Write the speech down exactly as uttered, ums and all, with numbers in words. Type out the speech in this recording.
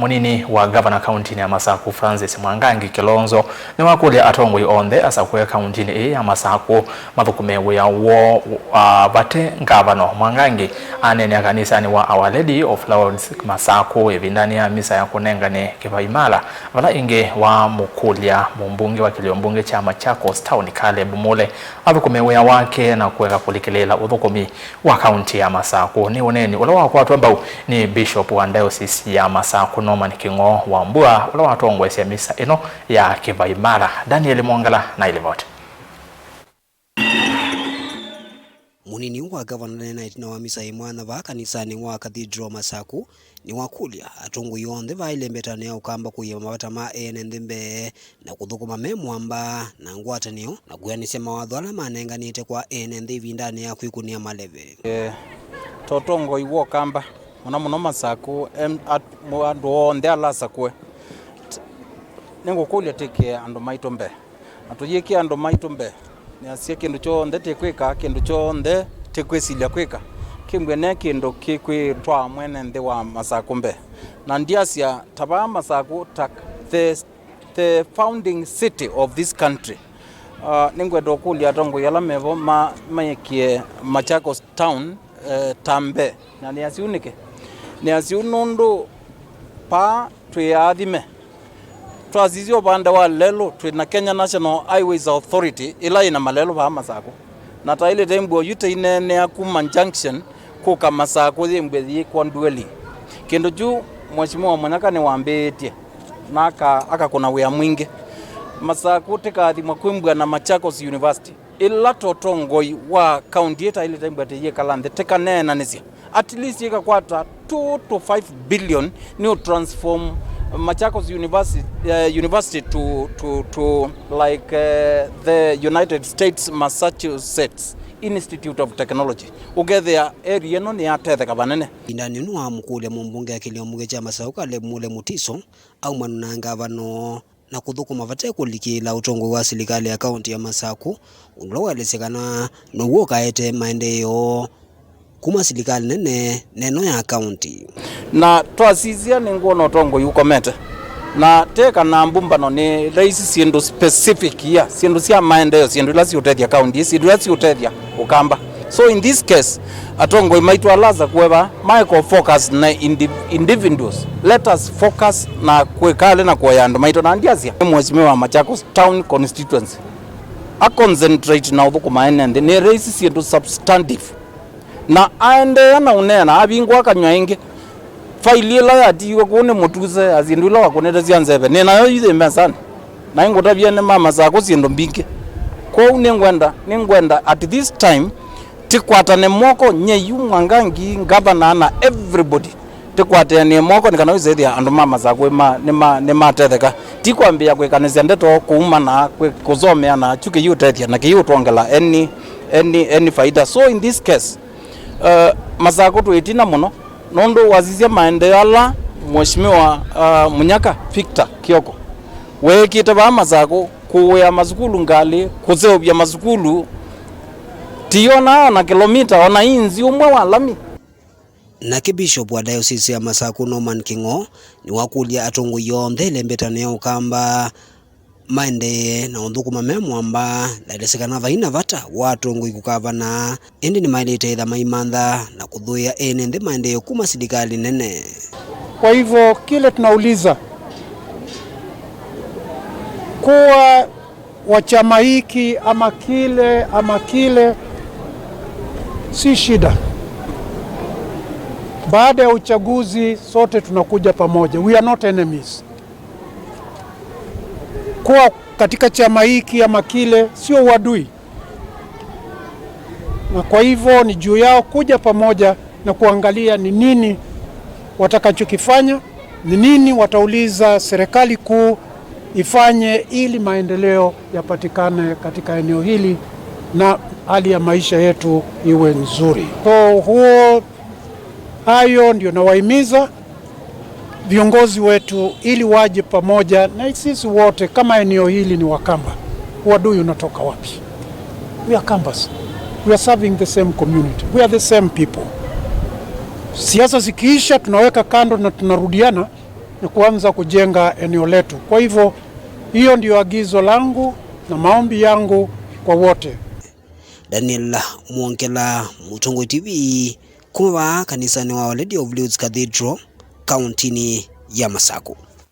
Mũnini wa ngavana kauntinĩ ya Masaku, Francis Mwangangi Kilonzo, nĩwakũlya atongoi onthe asakũe kauntinĩ ĩĩ ya Masaku mathũkũme wĩa woo, a, vate ngavano. Mwangangi aneenea kanisanĩ wa Our Lady of Lourdes Masaku ĩvindanĩ ya misa ya kũnengane kĩvaimala, vala ĩngĩ wamũkũlya mũmbunge wa kĩlĩo mbunge kya Machakos Town, Caleb Mule, athũkũme wĩa wake na kũeka kũlikĩlĩĩla ũthũkũmi wa kaunti ya Masaku. Nĩ ũneeni ũla wakwatwa mbau nĩ Bishop wa Diocese ya Masaku, Norman King'oo wa Mbua, ũla watongoesya misa ĩno ya kĩvaimala. Daniel Mwongala na ilivoti. Mũnini wa ngavana nĩnaĩtina wa misa ĩ mwanya vaa kanisanĩ wa Cathedral Masaku, nĩwakũlya atongoi onthe vaa ĩlembetanĩ ya Ũkamba kũia mavata ma ene nthĩ mbee na kũthũkũma me mwamba na ngwatanĩo na kwĩanĩsya mawatho ala manenganĩte kwa ene nthĩ ĩvindanĩ ya kwĩkũnĩa maleve. Eh, ta ũtongoi wa Ũkamba, mũno mũno Masaku, em, at-, mu-, andũ onthe ala asakũe, t-, nĩngũkũlya tĩkĩe andũ maitũ mbee. Na tũyĩkĩa andũ maitũ mbee, nĩasya kĩndũ kyonthe tĩkwĩka, kĩndũ kyonthe tĩkwĩsilya kwĩka, kĩmbw'e ne kĩndũ kĩkwĩtwaa mwene nthĩ wa Masaku mbee. Na ndyasya ta vaa Masaku, ta the, the founding city of this country. Uh, nĩngwenda ũkũlya atongoi ala mevo ma, maĩkĩe Machakos Town, eh, ta mbee. Na nĩasya ũu nĩkĩ? Nĩasya ũu nũndũ paa twĩ aathime. Twasisya ũvande wa lelũ, twĩ na Kenya National Highways Authority, ĩla yĩ na malelũ vaa Masaku. Na taĩlĩte mbua yu tĩineenea kuma junction kũka Masaku yĩmbwe yĩkwa Ndweli. Kĩndũ kyu Mheshimiwa Munyaka nĩwambĩĩtye, na aka-, akakũna wĩa mwingĩ. Masaku tĩkaathimwa kwĩmbwa na Machakos University. Ĩla ta ũtongoi wa kaunti ĩtaĩlĩte mbwatĩ yĩkala nthĩ, tĩkaneenanĩsya. At least ĩkakwata two to five billion nĩ ũtransform Machakos University, eh, University to, to, to, like, eh, the United States Massachusetts Institute of Technology. Ũkethĩa area ĩno nĩyatetheka vanene. Ĩvindanĩ ĩno wamũkũlya mũmbunge wa kĩlĩo mbunge kya Masaku Caleb Mule Mutiso aumana na ngavano na kũthũkũma vate kũlikĩla ũtongoi wa silikalĩ ya kaunti ya Masaku, ũndũ ũla waelesya kana now'o ũkaete maendeeo kuma silikalĩ nene na ĩno ya kaunti. Na twasisya, nĩngwona ũtongoi ũkomete, na teka na mbumbano nĩ laisi syĩndũ specific ya syĩndũ sya maendeeo, syĩndũ ila siũtethya kaunti, syĩndũ ila siũtethya Ũkamba. So in this case, atongoi maitũ ala asakũe vaa maeko focus na indi-, individuals. Let us focus na kwĩkalĩ na kũea andũ maitũ. Na ndyasya, Mheshimiwa wa Machakos Town Constituency, a concentrate na ũthũkũma ene nthĩ, nĩ raise syĩndũ substantive. Na aendeea na ũneena, avingũa kanyw'a ĩngĩ. Faili ĩla yatiiwe kũu nĩ mũtuse ya syĩndũ ila wakũnĩte sya nzeve, nĩ nayo yu yĩ mesanĩ. Na ĩngũtavya nĩ ma Masaku syĩndũ mbingĩ. Kwoou nĩngwenda, nĩngwenda at this time, tĩkwatane moko, nye yu Mwangangi, ngavana na everybody. Tĩkwatĩanĩe moko nĩ kana wĩsĩthĩa andũ ma Masaku ma-, nĩma-, nĩmatetheka. Ti kwambĩĩa kwĩkanĩsya ndeto kũuma na kwĩ-, kũsomea na kyu kĩiũtethya na kĩiũtwongela any, any, any faida. So in this case, uh, Masaku twĩ ĩtina mũno nũndũ wasisya maendeeo ala Mheshimiwa, uh, Munyaka Victor Kioko weekĩte vaa Masaku, kũĩa masukulu ngalĩ, kũseũvya masukulu, tiyonaa ona kĩlomita, ona inzi ũmwe wa lami. Nake Bishop wa Diocese ya Masaku, Norman King'oo, nĩwakũlya atongoi onthe ĩlembetanĩ ya Ũkamba maendee na ũthũkũma me mwamba, na elesya kana vai na vata wa atongoi kũkavana, ĩndĩ nĩmaĩlĩte ĩtha maimantha na kũthũĩa ene nthĩ maendeeo kuma silikalĩ nene. Kwa hivyo, kile tunauliza, kuwa wa chama hiki ama kile ama kile, si shida. Baada ya uchaguzi, sote tunakuja pamoja. We are not enemies. Kuwa katika chama hiki ama kile sio uadui. Na kwa hivyo ni juu yao kuja pamoja na kuangalia ni nini watakachokifanya, ni nini watauliza serikali kuu ifanye ili maendeleo yapatikane katika eneo hili na hali ya maisha yetu iwe nzuri. So huo, hayo ndio nawahimiza viongozi wetu ili waje pamoja na sisi wote kama eneo hili ni Wakamba. Uadui unatoka wapi? We are Kambas. We are serving the same community. We are the same people. Siasa zikiisha, tunaweka kando na tunarudiana ni kuanza kujenga eneo letu. Kwa hivyo, hiyo ndio agizo langu na maombi yangu kwa wote. Daniel Mwongela, Mũtongoi T V, kuma vaa kanisanĩ wa Our Lady of Lourdes Cathedral, kauntinĩ ya Masaku.